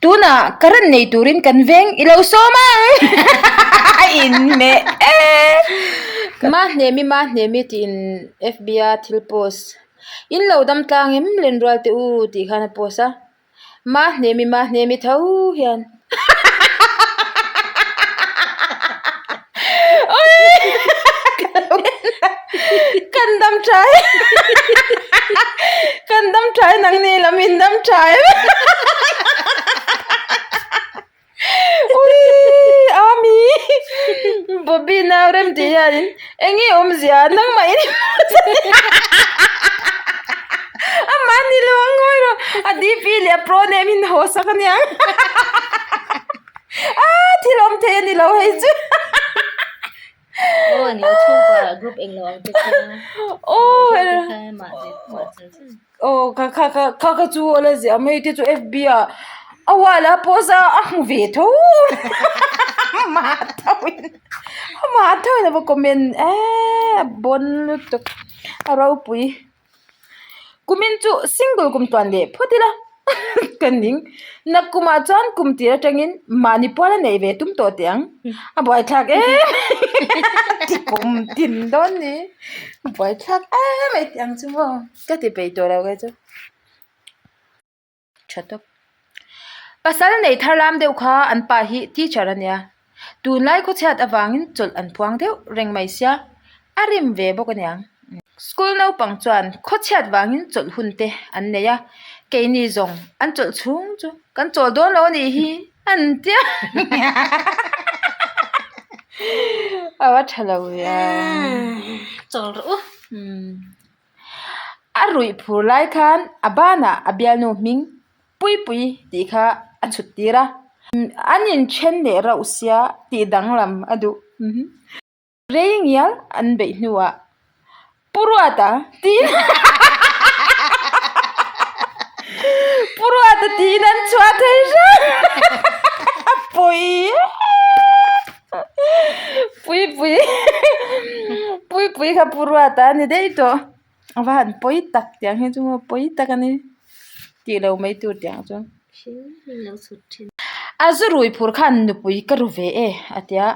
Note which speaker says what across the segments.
Speaker 1: Tunah current nei turin kan veng i lo sawm ang a inhmeh e. Mahnemi Mahnemi tiin FB a thil post in lo dam tlang em lenrual teh u tih khan a post a. Mahnemi Mahnemi tho hian Kan dam tha e Kan dam tha e nang ni lam in dam tha em Uii Ami Bobby nau rem tih hianin eng nge awmzia nangmah in Amah ni lo ang ngawi rawh a DP leh a pro name in haw sak aniang Aa thil awm thei a ni lo hei chu
Speaker 2: Aw ani lo chhungkua group eng lo ang te kha
Speaker 1: Aw Aw kha kha kha kha kha chu a la ziah mai te chu FB ah a wall a post a a hmu ve tho amah tho in amah tho in a va comment eee a bawn lutuk a ropui. Kumin chu single kum tuan leh phawt ila ka ning. Nakkumah chuan kum tir atangin mahni pual a neih ve tum tawh teh ang. A buaithlak em ti kum tin dawn ni. A buaithlak em mai teh ang chu maw ka ti peih tawh lo kei chu. Tha tawp. Pasal nei thar lam deuh kha an pa hi teacher a nia. Tunlai khawchhiat avangin chawlh an phuang deuh reng mai sia, a rim ve bawk a niang. School naupang chuan khawchhiat vangin chawlh hun te an nei a, keini zawng an chawlh chhung chu kan chawl dawn lo a nih hi an ti a. A va tha lo ve a.
Speaker 2: Chawl rawh u.
Speaker 1: A ruih phur lai khan a banah a bialnu hming Puipui tih kha a chhut tir a, an inthen leh rauh sia tih danglam a duh. Rei ngial an beih hnuah Pu Ruata tiin Pu Ruata tiin an chhuah thei hrang a pawi Puipui Puipui kha Pu Ruata a ni daih tawh a va han pawi tak tiang hi chu maw pawi tak a ni tih lo mai tur tiang chu a zu rui phur khan nupui ka ru ve e a tia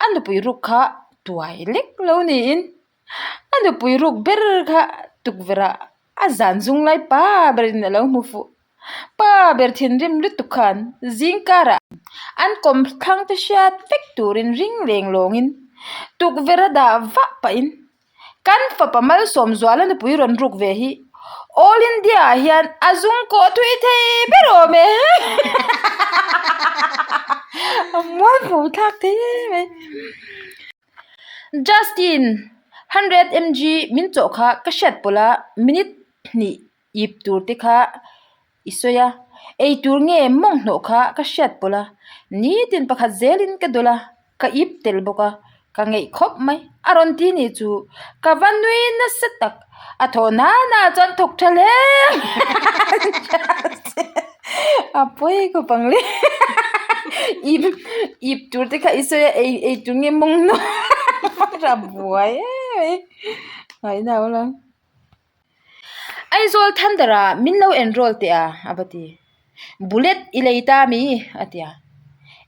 Speaker 1: a nupui ruk kha tuai lek lo niin a nupui ruk ber kha tukverh ah a zan zung lai pa berin a lo hmu fuh. Pa ber thinrim lutuk khan zing karah an kawm thlang te hriat vek turin ring leng lawngin tukverh a dah vah pahin kan fapa malsawm zuala nupui rawn ruk ve hi All India ah hian a zung kawh thui thei ber awm e a mualpho thlak thei em mai. Justin 100 mg min chawh kha ka hriat pawlh a minute hnih Ip tur te kha i sawi a, ei tur nge mawng hnawh kha ka hriat pawlh a, nitin pakhat zelin ka dawlh a, ka ip tel bawk a, ka ngeih khawp mai. A rawn ti ni chu ka va nui nasa tak, a thawh nana chuan thawk tha hle a pawi khawp ang le ip ip tur te kha i sawi a, ei ei tur nge mawng hnawh a buai em mai ngaihna awm lo. Aizawl Thunder ah min lo enroll teh a a va ti. Bullet i lei ta mi a ti a.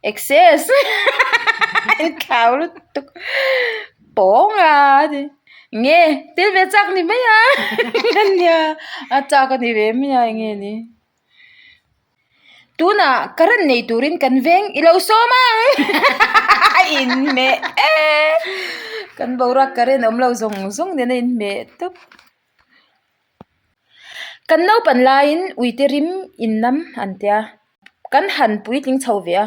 Speaker 1: Access in thlau lutuk pawng a a ti. Nge tel ve chak ni mai a ania a chak a ni ve mai a enge ni. Tunah current nei turin kan veng i lo sawm ang a inhmeh e kan boruak current awm lo zawng zawng nen a inhmeh tawp. Kan naupan laiin uite rim in nam an tia kan han puitling chho ve a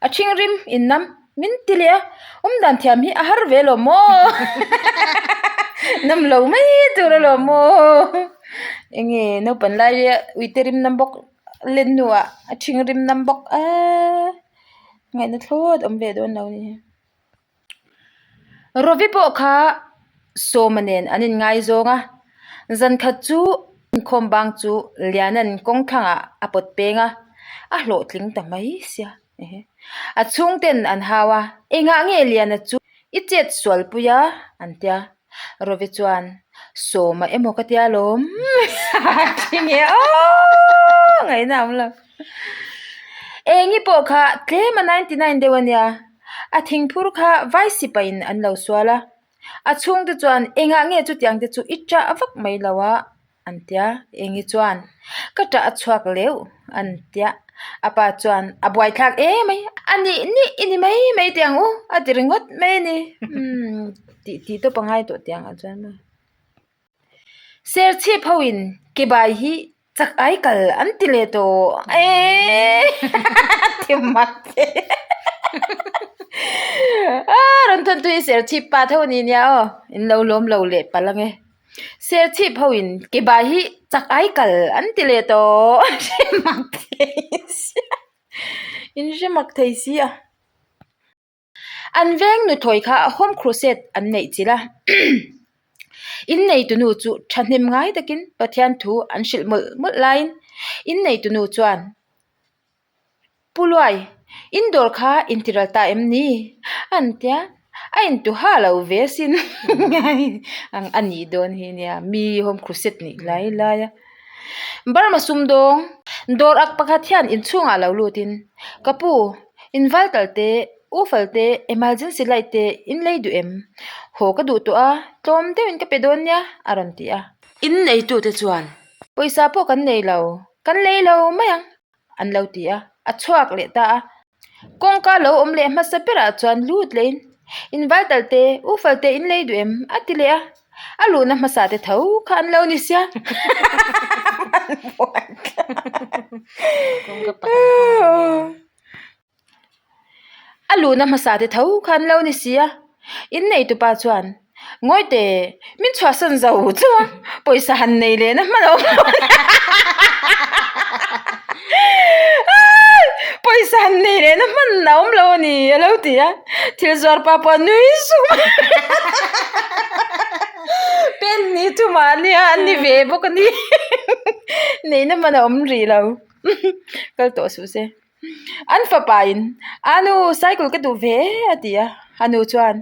Speaker 1: a ṭhing rim in nam min ti leh a awm dan thiam hi a har ve lo maw nam lo mai tur alawm maw enge naupan laia uite rim nam bawk len hnuah a ṭhing rim nam bawk aaa ngaihna thlawt awm ve dawn lo a ni. Ravi pawh kha Sawma nen an inngaizawng a, zan khat chu inkhawm bang chu Liana'n kawng thlangah a pawt peng a, a hlawhtling ta mai sia. A chhungten an hau a, engah nge Liana chu i chet sual pui a? an tia. Ravi chuan, Sawma emaw ka tia lawm? A thi nge aw! Ngaihna a awm lo. Engi pawh kha tlem a 99 deuh a nia, a thingphur kha vai sipaiin an lo sual a. A chhungte chuan engah nge chutiang te chu i ṭah vak mai lo a? an tia. Engi chuan ka ṭah a chhuak leuh an tia. A pa chuan a buaithlak em mai, a nih nih i ni mai mai teh ang u a ti ringawt mai a ni. Umm tih tih tawp a ngai tawh teh ang ah chuan maw. Serchhip ho in ke bai hi chak ai kal an ti leh tawh eee ti mak te aaa rawn thawn tui serchhip pa tho a ni nia aw in lo lawm lo leh palh ang e serchhip ho in ke bai hi chak ai kal an ti leh tawh hre mak thei sia in hre mak thei sia. An veng nuthawi kha Home Crusade an neih chilh a, inneitunu chu thahnem ngai takin Pathian thu an hrilh mawlh mawlh laiin inneitunu chuan, Pu Luai, in dawr kha intiral ta em ni? an tia, a intu ha lo ve asin ang a nih dawn hi nia, mi Home Crusade nih lai lai a. Burma sumdawng dawr ak pakhat hian inchhungah lo lutin, Ka pu, Inverter te, ufal te, emergency light te in lei duh em? Haw ka duh tawh a, tlawm deuhin ka pe dawn nia, a rawn ti a. In neitute chuan, Pawisa pawh kan nei lo, kan lei lo mai ang, an lo ti a, a chhuak leh ta a. Kawngka lo awm leh hmasa berah chuan lut lehin, Inverter te, ufal te in lei duh em? a ti leh a. A luhna hmasa te tho kha an lo ni sia. A luhna hmasa te tho kha an lo ni sia. Inneitupa chuan, Ngawite, min chhuahsan zo chu a, pawisa han nei leh na hman awm lo. Pawisa han nei leh na hman a awm lo a ni a lo ti a, thil zuar pa pawh a nui suk mai. Pen ni chu mahni a an ni ve bawk a ni. Neihna hman a awm rih lo. Kal tawh suh se. An fapa in a nu cycle ka duh ve a ti a, a nu chuan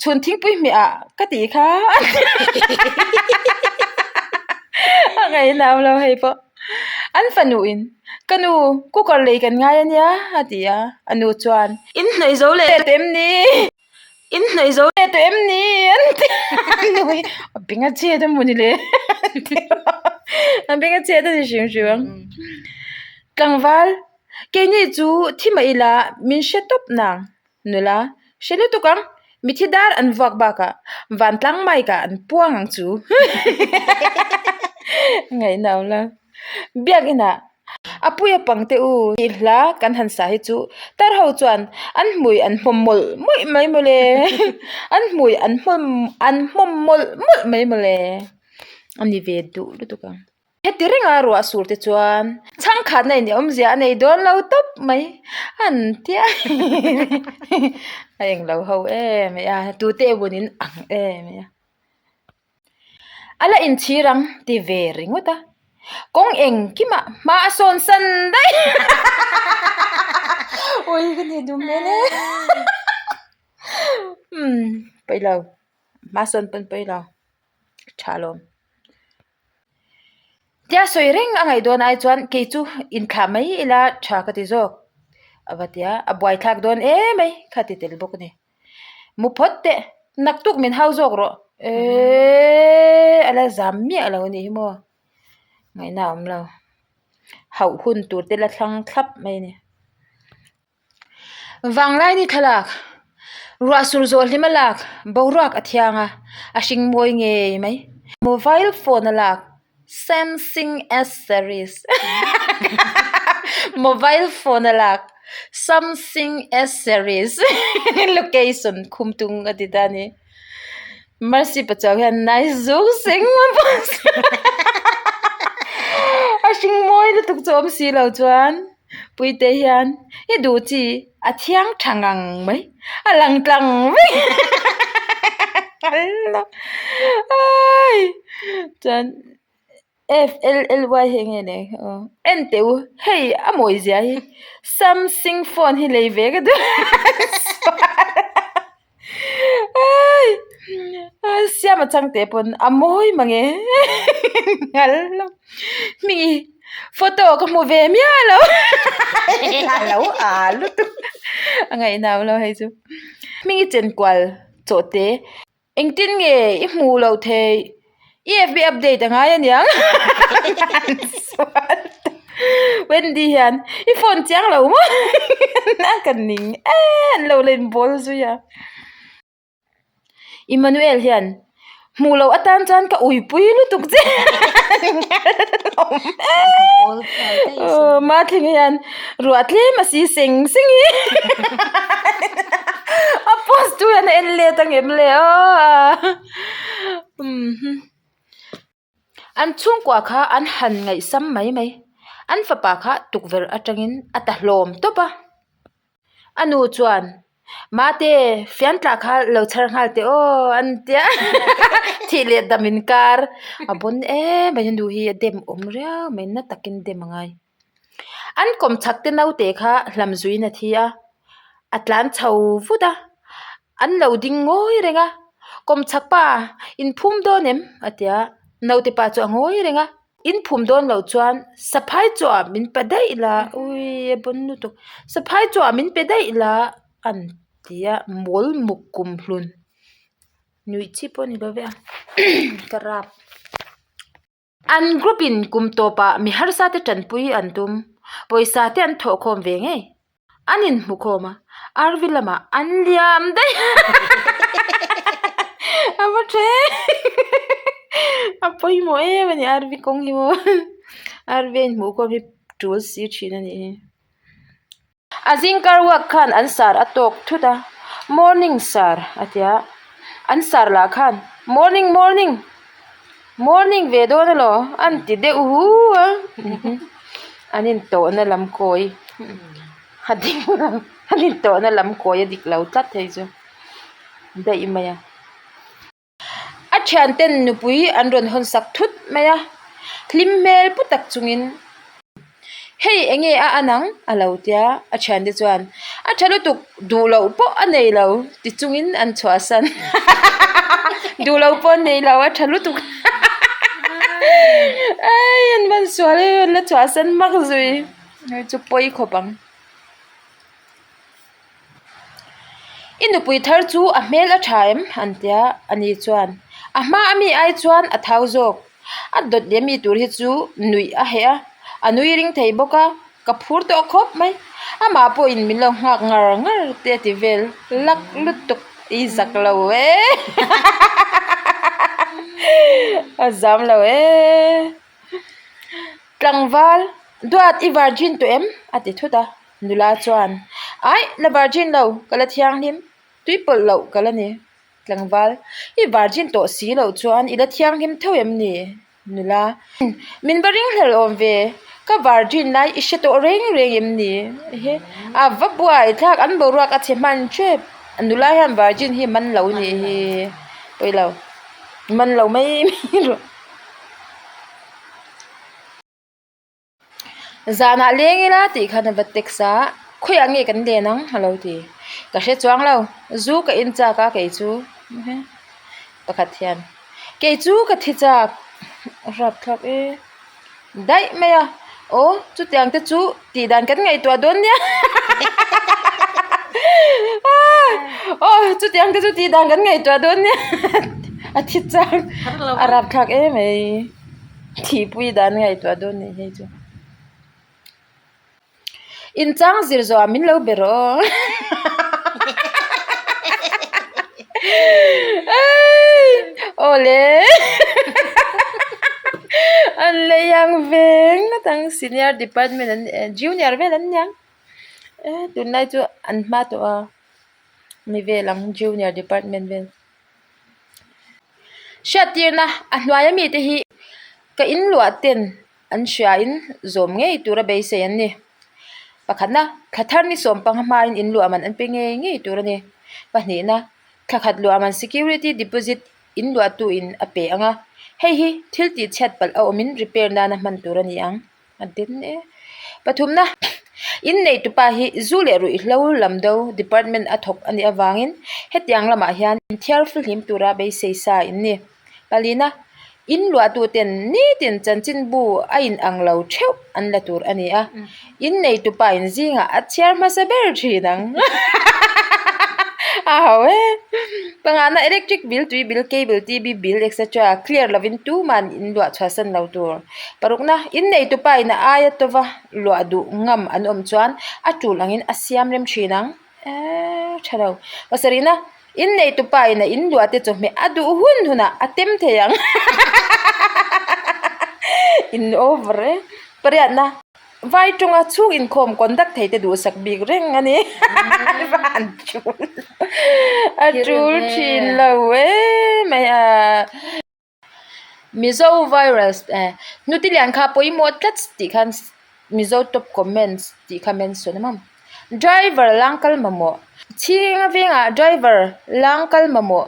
Speaker 1: chhun thingpui hmeh ah ka tih kha a ngaihna awm lo hei pawh. An fanu in ka nu cooker lei kan ngai a nia a ti a, a nu chuan in hnawih zo leh tawh em ni? In hnawih zo leh tawh em ni? An ti a, a nu hi a beng a chhiat a mawni le a beng a chhiat a ni hrim hrim ang. Tlangval, keini chu thi mah ila min hre tawp nang nula, hre lutuk ang, mithi dar an vuak bakah vantlang mic ah an puang ang chu ngaihna awm lo. Biakinah a puia pang te u tih hla kan han sa hi chu tar ho chuan an hmui an hmawm mawlh mawlh mai mawle an hmui an hmawm an hmawm mawlh mawlh mai mawle a ni ve duh lutuk ang. Heti renga ruah sur te chuan chhangkhatna in awmzia a nei dawn lo tawp mai an tia a englo ho em mai a tute emaw in ang em mai a a la inchhir ang ti ve ringawt a kawng engkimah hma a sawn san daih ui ka ni duh hmel e umm pawi lo hma sawn pawn pawi lo tha lawm. Tia sawi reng a ngaih dawn ai chuan kei chu inthlah mai ila tha ka ti zawk a va ti a, a buaithlak dawn em mai kha ti tel bawk a ni. Mu phawt teh naktuk min hau zawk rawh eeeee a la zam miah lo a nih hi maw ngaihna a awm lo hauh hun tur te la thlang thlap mai a ni. Vanglaini thlalak, ruah sur zawh hlim a lak, boruak a thiang a, a hring mawi ngei mai. Mobile phone a lak, Samsung S series mobile phone a lak, Samsung S series location khum tung a ti ta a ni. Mercy Pachuau hian nice zuk seng a hring mawi lutuk chu awm si lo chuan. Puite hian i duh chi a thiang tha ngang mai a lang tlang vek chuan F L L Y hi enge le aw en teh u hei a mawi zia hi samsung phone hi lei ve ka duh Siama changte pawn a mawi mange nghal hlawm hming hi photo ka hmu ve miah lo. A lo a lutuk a ngaihnam lo hei chu. Hming i chen kual chawh te engtin nge i hmuh loh theih i FB update a ngai aniang Wendy hian i phone chiang lo maw a ka ning em an lo la inbawl zui a. Emmanuel hian hmuh loh atan chuan ka uipui lutuk che aw Mathleng hian ruah tlem a si seng seng hi a post tu hian a en let ang em le aw An chhungkua kha an han ngaihsam mai mai. An fapa kha tukverh atangin a ta hlawm tawp a. A nu chuan, Mate, fian tlah kha lo chhar nghal teh aw an tia. Thih leh dam inkar a bawn em mai a nu hi a dem awm riau mai na takin dem a ngai. An kawm chhak te naute kha hlam zuiin a thi a, a tlan chho vut a. An lo ding ngawi reng a, Kawmchhak pa, in phum dawn em? a ti a, naute pa chu a ngawi reng a, In phum dawn loh chuan saphai chawah min pe daih la, ui a pawn lutuk, saphai chawah min pe daih la an ti a, mawl muk kum hlun nuih chi pawh a ni lo ve a, ka rap. An group in kum tawpah mi harsa te tanpui an tum, pawisa te an thawh khawm ve ngei. An inhmu khawm a, RV lamah an liam daih a, a va ṭhe a pawimawh em a ni RV kawng hi maw RV a inhmuh khawm hi ṭul si ṭhin a nih hi. A zingkar walk khan an sar a tawk thut a, Morning sir a ti a, an sar lah khan Morning morning morning ve dawn elaw an ti deuh hu a, an intawhna lam kawi a ding lo an intawhna lam kawi a dik lo tlat hei chu daih mai a. A thianten nupui an rawn hawn sak thut mai a, hlim hmel pu tak chungin hei eng nge a an ang a lo tia a thiante chuan a tha lutuk duh loh pawh a nei lo ti chungin an chhuahsan duh loh pawh a nei lo a tha lutuk ai an man sual em an la chhuahsan hmak zui hei chu pawi khawp ang. I nupui thar chu a hmel a tha em? an ti a, ani chuan a hma a mi ai chuan a thau zawk. A dawt leh mi tur hi chu nuih a heh a, a nui ring thei bawk a, ka phur tawh khawp mai. Amah pawhin min lo nghak ngar ngar te a ti vel lak lutuk i zak lo e a zam lo e. Tlangval, Duat i virgin tawh em? a ti thut a. Nula chuan, Aih, la virgin lo, ka la thianghlim, tui pawlh loh ka la ni. Tlangval, I virgin tawh si loh chuan i la thianghlim tho em ni? Nula, Min va ringhlel awm ve, ka virgin lai i hre tawh reng reng em ni? Ehe, a va buai thlak, an boruak a chhe hman tep. Nula hian virgin hi man lo nih hi, pawi lo, man lo mai mai rawh. Zanah leng ila tih khan a va text a, khawiah nge kan len ang a lo ti. Ka hre chuang lo, zu ka in chak a kei chu pakhat hian kei chu ka thi chak a hrap thlak e daih mai a, aw chutiang te chu tih dan kan ngaihtuah dawn nia aw chutiang te chu tih dan kan ngaihtuah dawn nia a thi chak a rap thlak em mai. Thihpui dan ngaihtuah dawn nih hei chu. Inchang zir zawhah min lo be rawh aw. Aw le. An lei ang veng ngawt ang senior department an junior vel an nia. Tunlai chu an hma tawh a mi vel ang junior department vel. Hriattirna a hnuaia mite hi ka inluah ten an hriain zawm ngei tura beisei an ni. Pakhatna, thla thar ni sawmpanga hmain inluah man an pe ngei ngei tur a ni. Pahnihna, thla khat luah man security deposit inluahtu in a pe ang a, hei hi thil tih chhiat palh a awmin repair nana hman tur a ni ang. A den e. Pathumna, Inneihtupa hi zu leh ruihhlo lam do department a thawk a nih avangin hetiang lamah hian inthiar fihlim tura beisei sa in ni. Palina, In luahtuten nitin chanchinbu a in ang lo theuh an la tur a ni a, in neitupa in zingah a chhiar hmasa ber thin ang. A ho e. Pangana electric bill, tui bill, cable TV bill etc. Clear lovin tuman in luah chhuahsan lo tur. Parukna, in neitupa in a aia tova luah duh ngam an awm chuan a tul angin a siam rem thin ang. Eee tha lo. Pasarihna, In neitupa in a in luah te chawhmeh a duh hun hunah a tem thei ang. In over e. Pariatna, Vai tawnga chhung inkhawm conduct thei te duhsak bik reng a ni. An tul a tul thin lo e mai a. Mizo virus eh hnute lian kha pawimawh tlat tih khan Mizo top comments tih kha mention a maw driver lang kal mamawh chhinga vengah driver lang kal mamawh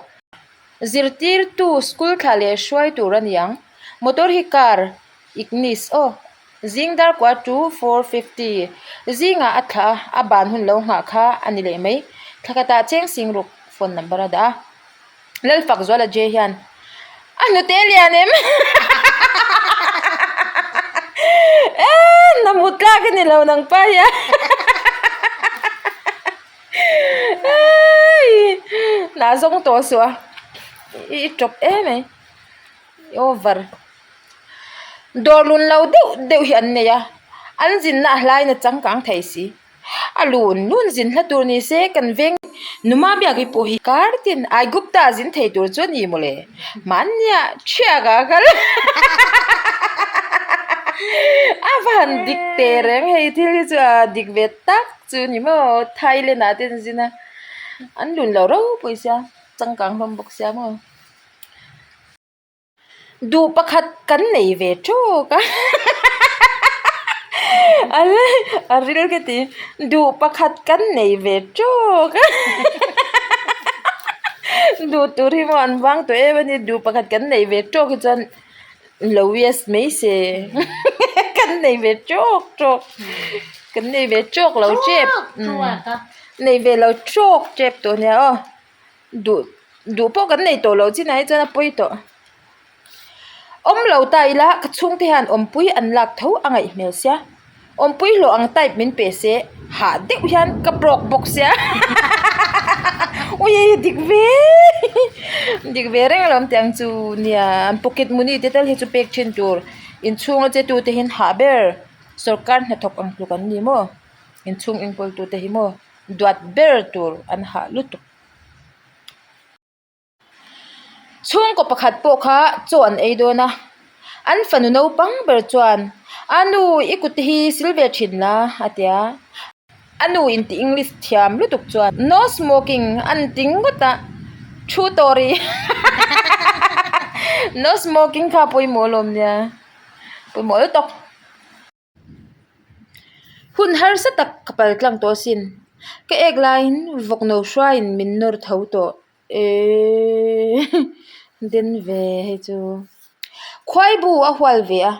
Speaker 1: zirtirtu school thla leh hruai tur a ni ang motor hi car ignis aw zing dar kua 2:450 zingah a thlah a a ban hun lo nghah kha a ni leh mai thla khatah cheng sing ruk phone number a dah a. Lalfak Zuala J hian a hnute lian em? Eee na mut tlak a ni lo nang pa hian eii na zawng tawh suh a i tawp em mai i over dawr lun lo deuh deuh hi an nei a an zinna a hlaiin a changkang thei si. A lun lun zin hla tur ni se kan veng numa biak i pawh hi kar tin Aigupta zin thei tur chu a ni mawle mahnia thiak a kal a va han dik teh reng hei thil hi chu a dik ve tak chu ni maw Thailand ah te an zin a an lun lo ropui sia changkang hlawm bawk sia maw. Duh pakhat kan nei ve tawk a a ril ka ti duh pakhat kan nei ve tawk a duh tur hi maw an vang tawh em a ni duh pakhat kan nei ve tawk hi chuan lo yes mai se kan nei ve tawk tawk kan nei ve tawk lo tep nei ve lo tawk tep tawh nia aw. Duh duh pawh kan nei tawh loh chinah hi chuan a pawi tawh. Awm lo ta ila ka chhungte hian awmpui an lak tho a ngaih hmel sia. Awmpui hlawh ang type min pe se hah deuh hian ka broke bawk sia ui dik ve dik ve reng alawm tih ang chu nia an pocket money te tal hi chu pek thin tur inchhunga che tute hian hah ber sorkar hnathawk ang tluk an ni maw inchhung enkawl tute hi maw. Duat ber tur an hah lutuk. Chhungkaw pakhat pawh kha chaw an ei dawn a, an fanu naupang ber chuan a nu i kut te hi sil ve thin la a ti a, a nu inti English thiam lutuk chuan no smoking an ti ngawt a, thu tawh rih no smoking kha pawimawh alawm nia pawimawh lutuk. Hun harsa tak ka pal tlang tawh asin. Ka ek laiin vawk no hruaiin min nawr tho tawh eeii den ve hei chu. Khuaibu a hual ve a,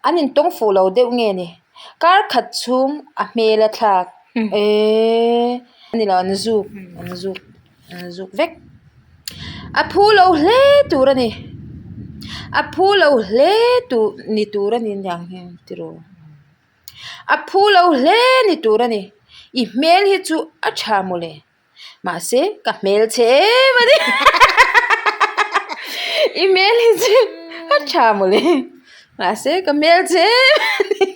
Speaker 1: an intawng fuh lo deuh nge ni. Kar khat chhung a hmel a thlak eeii a ni lo an zuk an zuk. An zuk vek. A phu lo hle tur a ni. A phu lo hle tur ni tur a ni niang hi tiraw. A phu lo hle ni tur a ni. I hmel hi chu a tha mawle. Mahse ka hmel chhe em a ni. I hmel hi chu a tha mawle. Mahse ka hmel chhe em a ni.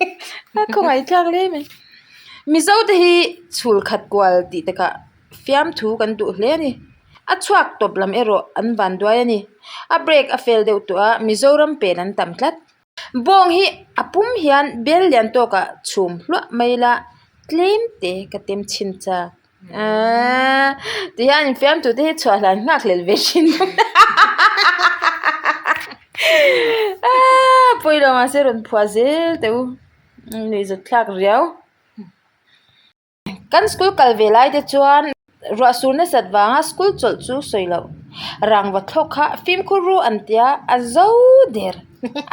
Speaker 1: A khawngaihthlak hle mai. Mizo te hi chhul khat kual tih takah. Fiamthu kan duh hle a ni. A chhuak tawp lam erawh an van duai a ni. A break a fel deuh tawh a, Mizoram pen an tam tlat. Bawng hi a pum hian bel lian tawkah chhum hluah mai la, tlem te ka tem chhin chak. Aaa ti hian in fiamthu te hi chhuah hlan nghak hlel ve thin bawk aaa pawilo mahse rawn phuah zel teh u, nuihzat thlak riau. Kan school kal ve lai te chuan ruah sur nasat vanga school chawlh chu sawi loh rangva thlawk kha fimkhur ru an tia a zo der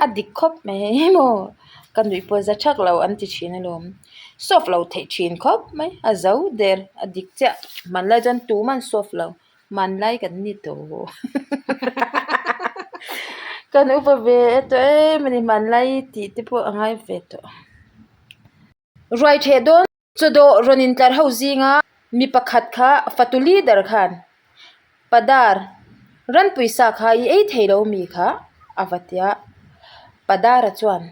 Speaker 1: a dik khawp mai hei maw ka nuih pawh za thak lo an ti thin alawm soft lo theih thin khawp mai a zo der a dik chiah hmanlai chuan tuman soft lo hmanlai kan ni tawh. Kan upa ve e tawh em a ni hmanlai tih te pawh a ngai ve tawh. Ruai theh dawn chawdawh rawn intlar ho zinga mi pakhat kha fatu leader khan Padar ranpui sa kha i ei thei lo mi kha a va tia Padara chuan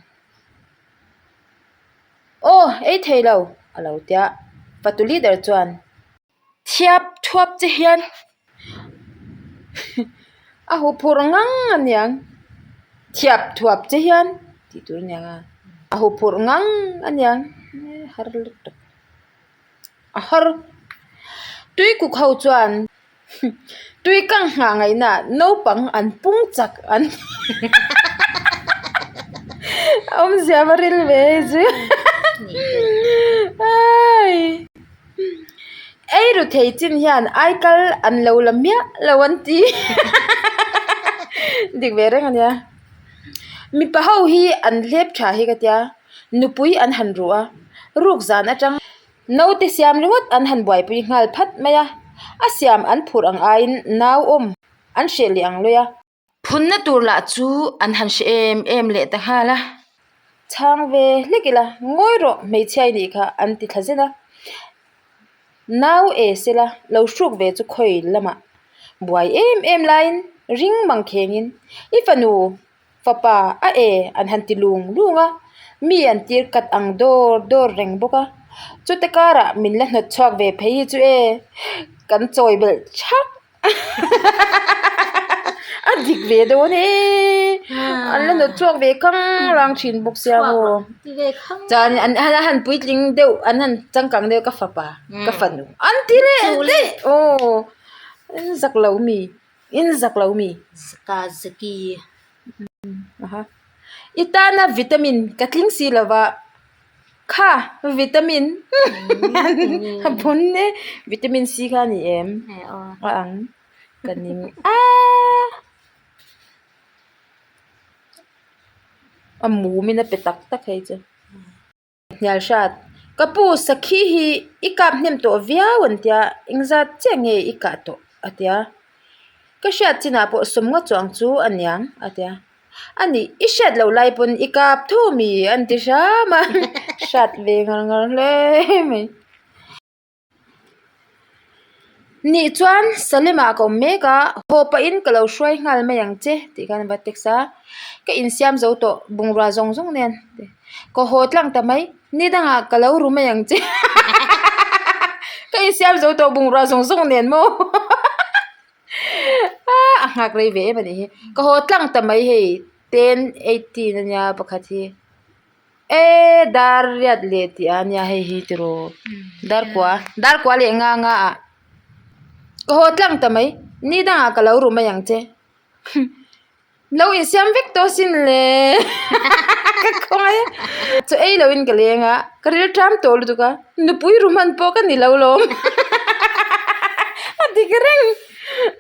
Speaker 1: Aw ei thei lo a lo tia fatu leader chuan. Thiap thuap che hian a huphurh ngang a niang thiap thuap che hian tih tur a niang a a huphurh ngang a niang har lutuk a har tui kuk ho chuan tui kang nghah ngaihna ah naupang an pung chak an awmzia va ril ve hei chu ai. Ei ru thei chin hian ai kal an lo la miah lo an ti dik ve reng a nia mipa ho hi an hlep tha hi ka tia nupui an han ruh a ruk zan atang naute siam ringawt an han buaipui nghal phat mai a a siam an phurh ang aiin nau awm an hreh leh ang lawih a. Phunna tur lah chu an han hre em em leh ta nghal a, chhang ve hlek ila ngawi rawh hmeichhia i nih kha an ti thla zen a, nau e sela lo hruk ve chu khawi lamah buai em em laiin ring mang khengin i fanu fapa a e an han ti lung lung a, mi an tir kat ang dawr dawr reng bawk a, chute karah min la hnawt chhuak ve phei hi chu e kan chawi belh thak. A dik ve dawn e an la nawt chhuak ve khang rang thin bawk sia maw chuan an a han puitling deuh an han changkang deuh ka fapa ka fanu an ti leh daih aw in zak lo mi in zak lo mi. I tana vitamin ka tling si lova kha vitamin a pawn e vitamin C kha a ni em a ang ka ning a a mum in a pe tak tak hei chu. Hnial hrat, Ka pu, sakhi hi i kap hnem tawh viau an tia, engzat chiah nge i kah tawh? a tia. Ka hriat chinah pawh sawmnga chuang chu a niang a tia. A nih, i hriat loh lai pawn i kap tho mi an ti hram a, hrat ve ngar ngar hle mai. Nih chuan Salem-ah ka awm mek a, haw pahin ka lo hruai nghal mai ang che tih khan a va text a, ka insiam zo tawh bungrua zawng zawng nen ka haw tlang ta mai, ni dangah ka lo ru mai ang che ka insiam zo tawh bungrua zawng zawng nen maw a nghak rei ve em a nih hi, ka haw tlang ta mai hei 10:18 a nia pakhat hi. E dar riat leh tih a nia hei hi tiraw dar kua dar kua leh nga nga ah ka haw tlang ta mai ni dangah ka lo ru mai ang che lo insiam vek tawh sin le ka khawngaih a chaw ei loin ka leng a ka ril ṭam tawh lutuk a nupui ru hman pawh ka ni lo lawm a dik reng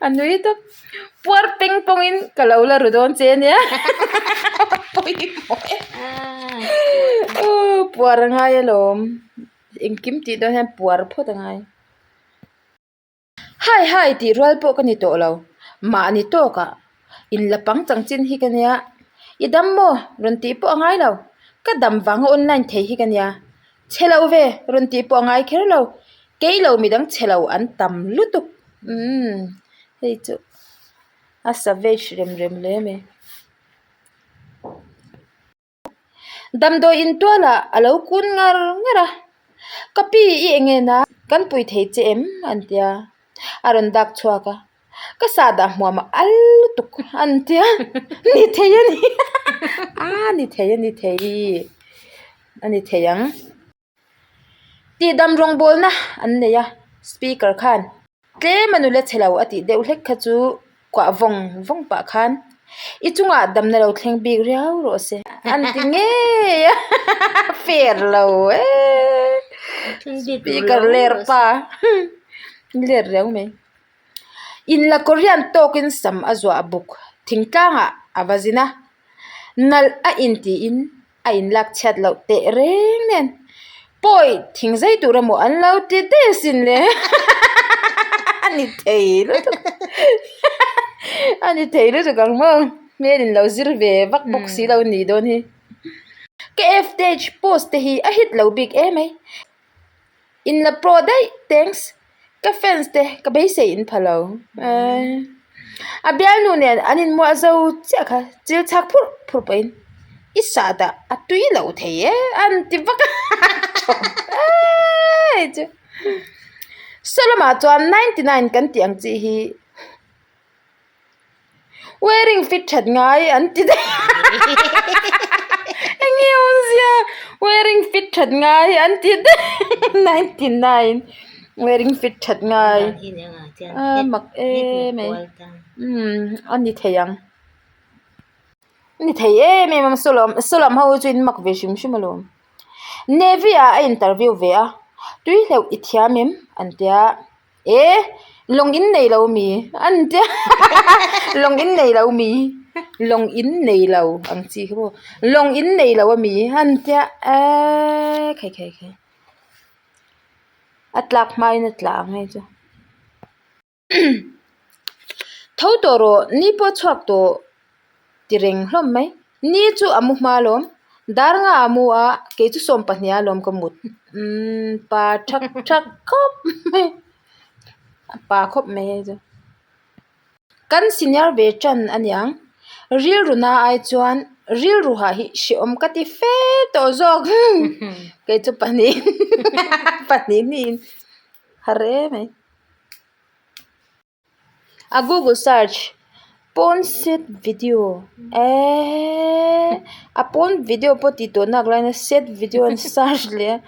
Speaker 1: a nui tawp. Puar peng pawngin ka lo la ru dawn che ania pawimawh e aw puar a ngai alawm engkim tih dawn hian puar phawt a ngai hai hai tih rual pawh ka ni tawh lo mahni tawkah inla pang chang chin hi ka nia i dam maw rawn tih pawh a ngai lo ka dam vanga online thei hi ka nia chhe lo ve rawn tih pawh a ngai kher lo kei lo midang chhe lo an tam lutuk umm hei chu a savage rem rem hle mai damdawi in tualah a lo kun ngar ngar a ka pi i eng nge na kan pui thei che em an ti a a rawn dak chhuak a ka sah dah hmuam a al lutuk an ti a ni thei a ni a ni thei a ni thei a ni thei ang. Tihdam rawngbawlna an nei a, speaker khan tlem a nula chhe lo a tih deuh hlek kha chu kuah vawng vawng pah khan i chungah damna lo thleng bik riau rawh se an ti ngei a fair lo eee speaker ler pa ler riau mai. Inla Korean tawkin sam a zuah buk thingtlangah a va zin a, nalh a intiin a inlak chhiat loh teh reng nen pawi thing zai tur emaw an lo ti daih asin le a ni thei lutuk a ni thei lutuk ang maw. Hmel in lo zir ve vak bawk si lo nih dawn hi. Ka fth post te hi a hit lo bik em ai. In la pro daih thanks. Ka fans te ka beisei in pha lo. A bialnu nen an inmuah zo chiah kha chil chhak phurh phurh pawhin i sah dah a tui lo thei e an ti vak a. Saw lamah chuan 99 kan tih ang chi hi. Wearing fit that ngai an ti daih eng nge awmzia wearing fit that ngai an ti daih 99 wearing fit that ngai a mak em mai umm a ni thei ang a ni thei em em a saw lam saw lam ho hi chu in mak ve hrim hrim alawm navy ah a interview ve a tui hleuh i thiam em an tia. E lawng in nei lo mi an tia lawng in nei lo mi lawng in nei lo ang chi kha maw lawng in nei lo ami an tia eee khai khai khai a tlak hmain a tla ang hei chu tho tawh rawh ni pawh a chhuak tawh. Ti reng hlawm mai. Ni chu a mu hma alawm. Dar nga a mu a, kei chu 12 alawm ka mut. Umm pa thak thak khawp mai. A pa khawp mai hei chu. Kan senior ve tan a niang. Rilru na ai chuan rilru hah hi hrehawm ka ti fe tawh zawk. Kei chu pahnih pahnih hnihin har em mai. A google search pawn set video eeeee a pawn video pawh tih tawh nak laiin a set video an search leh a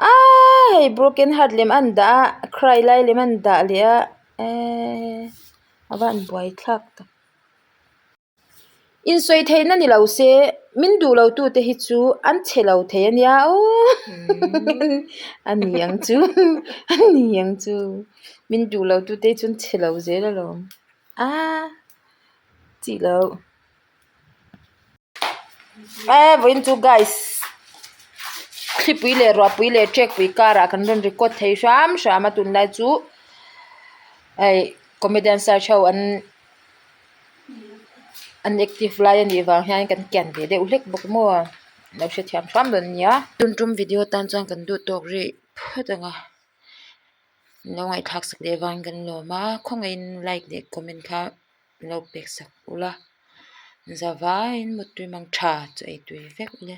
Speaker 1: aaaa hei broken heart lem a an dah a cry lai lem a an dah leh a eeee a va han buaithlak tak. Insawi theihna ni lo se min duh lo tute hi chu an chhe lo thei a nia aw a ni ang chu a ni ang chu min duh lo tute hi chu an chhe lo zel alawm a chih loh e vawiin chu guys thlipui leh ruahpui leh ṭekpui karah kan rawn record thei hram hram a tunlai chu hei comedian search ho an. An active lai a nih vang hian kan kian ve deuh hlek bawk maw lo hrethiam hram dawn nia. Tun tum video tan chuan kan duh tawk rih phawt ang a lo ngaihthlak sak leh vangin kan lawm a khawngaihin like leh comment kha lo pek sak ula zavaiin mutui mang tha chu ei tui vek ule.